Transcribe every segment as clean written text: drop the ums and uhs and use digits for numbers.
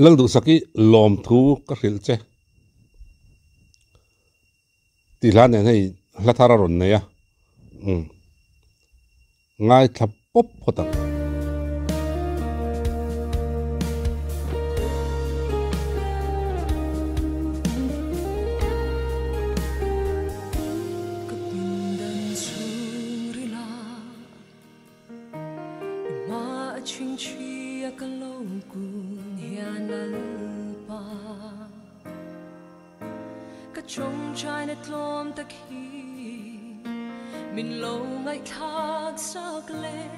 Lalduhsaki lawmthu ka hrilh che tih hla nen hei hla thar a rawn nei a, umm ngaithla pawp phawt ang. Ka pindan chhungrila i hma a chhingchhi a ka lo kun hian Lalpa ka chawngchaina tlawm tak hi min lo ngaihthlak sak leh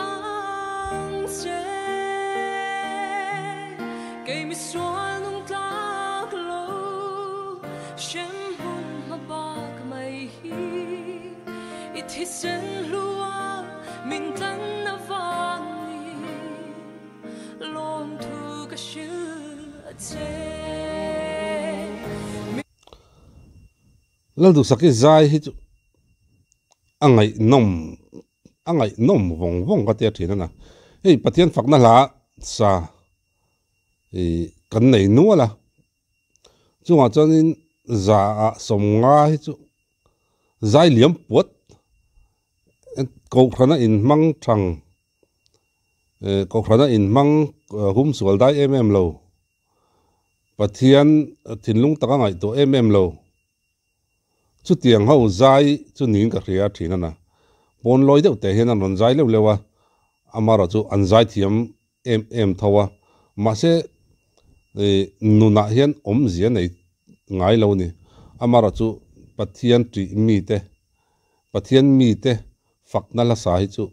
ang che. Kei misual nung tlak lo hrem hmun hma bak mai hi i thisen hlua min tlan avangin lawmthu ka hrilh a che. Lalduhsaki zai hi chu a ngaihnawm a ngaihnawm vawng vawng ka tia thin a na. Hei Pathian fakna hla sa ih kan nei nual a, chungah chuanin za ah sawmnga hi chu zai liam puat kohhrana inhmang thang eh kohhrana inhmang hum sual dai em em lo, Pathian thinlung taka ngaihtuah em em lo. Chutiang ho zai chu niin ka hria thin a na. Pawn lawi deuh teh hian an rawn zai leuh leuh a, amaherawh chu an zai thiam em em tho a, mahse ih nunah hian awmzia nei ngai lo a ni. Amaherawh chu Pathian ṭih mite, Pathian mite fakna hlasa hi chu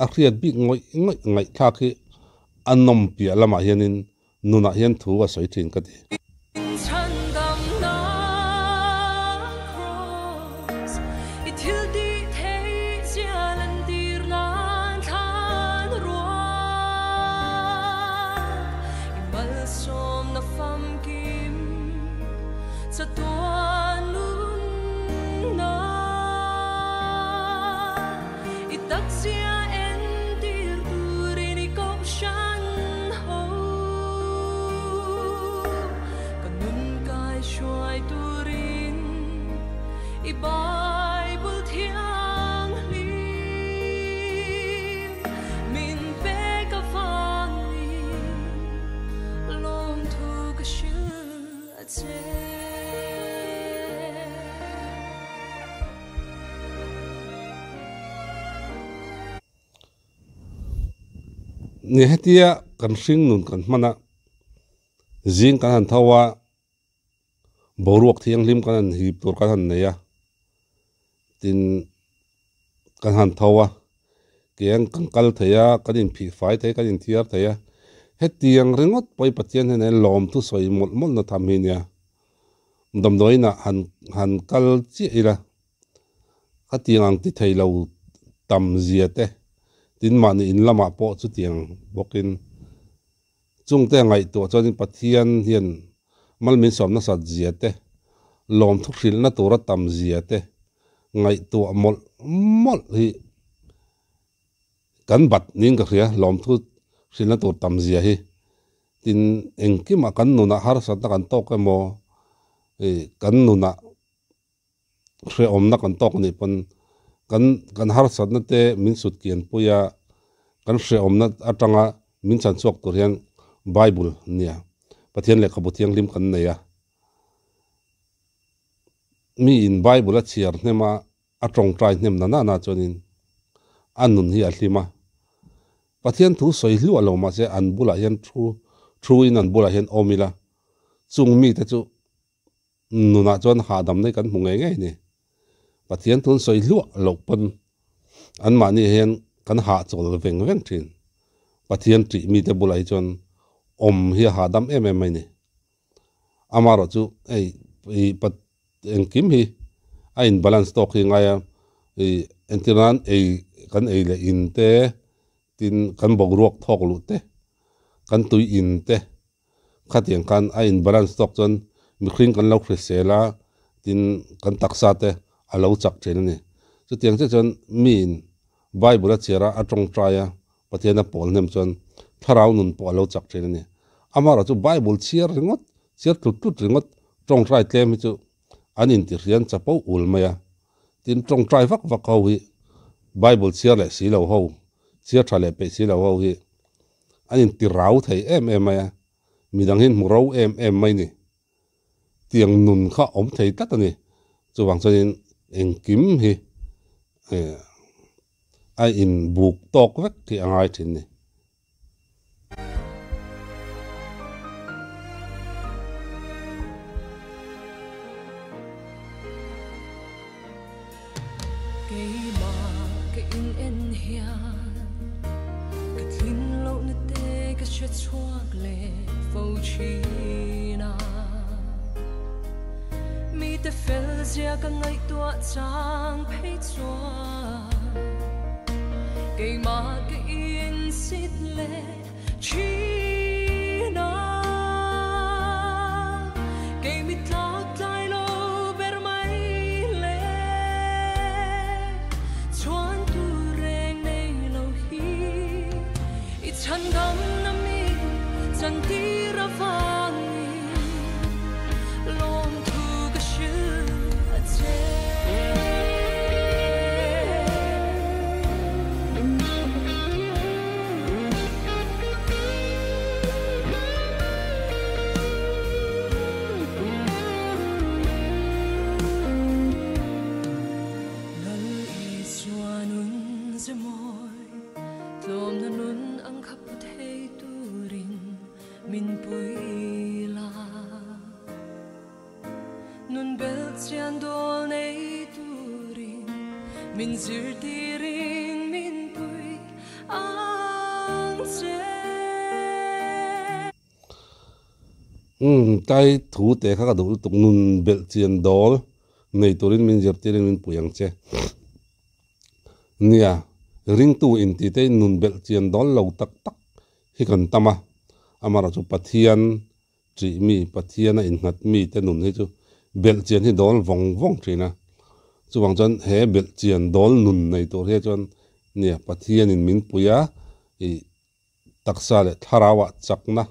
a hriat bik ngawih ngawih ngaihthlak hi a nawm piah lamah hianin nunah hian thu a sawi thin ka ti. I takzia entir turin i kohhran ho. Ka nun kai hruai turin i Bible thianghlim min pek avangin lawmthu ka hrilh a che. Ni hetia kan hring nun kan hman a, zing kan han tho a, boruak thianghlim kan han hip tur kan han nei a, tin kan han tho a, keng kan kal thei a, kan inphih fai thei a, kan inthiar thei a, hetiang ringawt pawh hi Pathian hian a lawmthu sawi mawlh mawlh na tham hi nia. Damdawiinah han han kal chiah ila, khatiang ang ti thei lo tam zia te, tin mahni in lamah pawh chutiang bawkin chungte a ngaihtuah chuanin Pathian hian mal min sawm nasat zia te, lawmthu hrilhna tura tam zia te ngaihtuah mawlh mawlh hi kan bat niin ka hria, lawmthu hrilhna tur tam zia hi. Tin, engkimah kan nunah harsatna kan tawk emaw, ih kan nunah hrehawmna kan tawk anih pawn kan kan harsatna te min sut kian pui a, kan hrehawmna atanga min chhan chhuak tur hian Bible nia Pathian lehkhabu thianghlim kan nei a. Miin Bible a chhiar hnem a, A tawngtai hnem na nana chuanin a nun hi a hlim a. Pathian thu sawi hluah lo mahse an bulah hian thu thu in an bulah hian awm ila, chung mite chu nunah chuan hahdam nei kan hmu ngei ngei a ni. Pathian thu an sawi hluah loh pawn anmahni hian kan hahchawl veng veng thin. Pathian ṭih mite bulah hi chuan awm hi a hahdam em em mai a ni. Amaherawh chu hei ih pat engkim hi a in balance tawk hi ngai a, ih entir nan ei kan ei leh in te tin kan boruak thawk luh te kan tui in te khatiang khan a in balance tawk chuan mihring kan lo hrisel a tin kan taksa te a lo chak thin a ni. Chutiang chiah chuan miin Bible a chhiar a a tawngtai a Pathian a pawl hnem chuan thlarau nun pawh a lo chak thin a ni. Amaherawh chu Bible chhiar ringawt, chhiar tlut tlut ringawt tawngtai tlem hi chu an intihrian chapo ul mai a. Tin, tawngtai vak vak ho hi Bible chhiar leh si lo ho, chhiar tha leh peih si lo ho hi an intirau thei em em mai a, midang hi an hmu ro em em mai ni. Tiang nun kha awm thei tlat a ni. Chuvang chuanin engkim hi a inbuk tawk vek hi a ngai thin ni. Umm tai thu te kha ka duh lutuk nun belh chian dawl nei turin min zirtirin min pui ang che. Nia, ringtu inti te nun belh chian dawl lo tak tak hi kan tam a, amaherawhchu Pathian ṭih mi, Pathian a innghat mi te nun hi chu belh chian hi dawl vawng vawng ṭhin a. Chuvang chuan he belh chian dawl nun nei tur hi chuan nia Pathianin min pui a, ih taksa leh thlarauah chakna,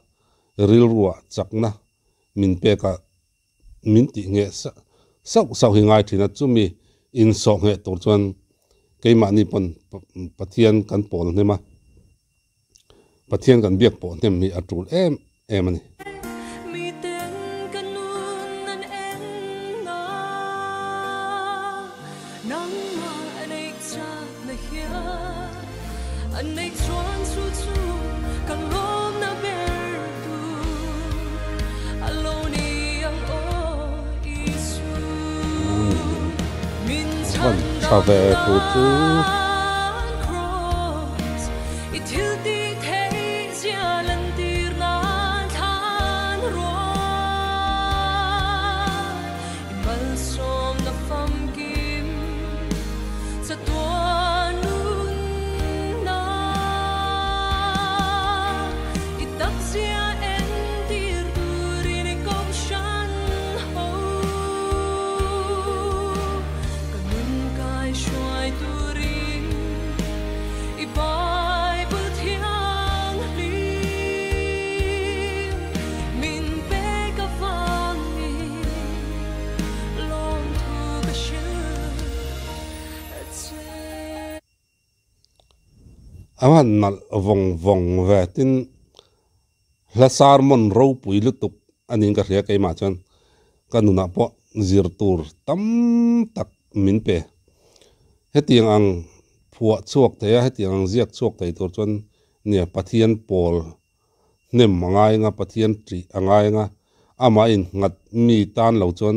rilruah chakna min pek a, min tih ngheh sauh sauh hi ngai ṭhin a, chumi insawh ngheh tur chuan keimahni pawn Pathian kan pawl hnem a, Pathian kan biak pawh hnem hi a tul em em a ni. Van tha ve thu chu. A han nalh vawng vawng ve tin hla sermon ropui lutuk a niin ka hria keimah chuan ka nunah pawh zir tur tam tak min pe. Hetiang ang phuah chhuak thei a, hetiang ang ziak chhuak thei tur chuan nia Pathian pawl hnem a ngai anga, Pathian ṭih a ngai anga, amah innghat mi tan lo chuan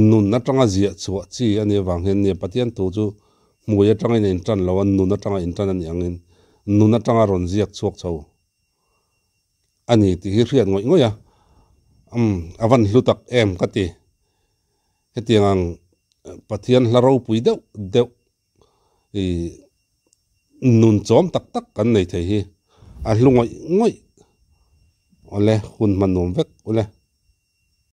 nun atanga ziah chhuah chi a nih avang hian nia Pathian thu chu hmui atangin a inṭan lo a, nun atanga inṭan a nih angin nun atanga rawn ziak chhuak chho a ni tih hi hriat ngawih ngawih a, umm a van hlu tak em ka ti. Hetiang ang Pathian hla ropui deuh deuh ih nun chawm tak tak kan nei thei hi a hlu ngawih ngawih awle hun hman nuam vek ule.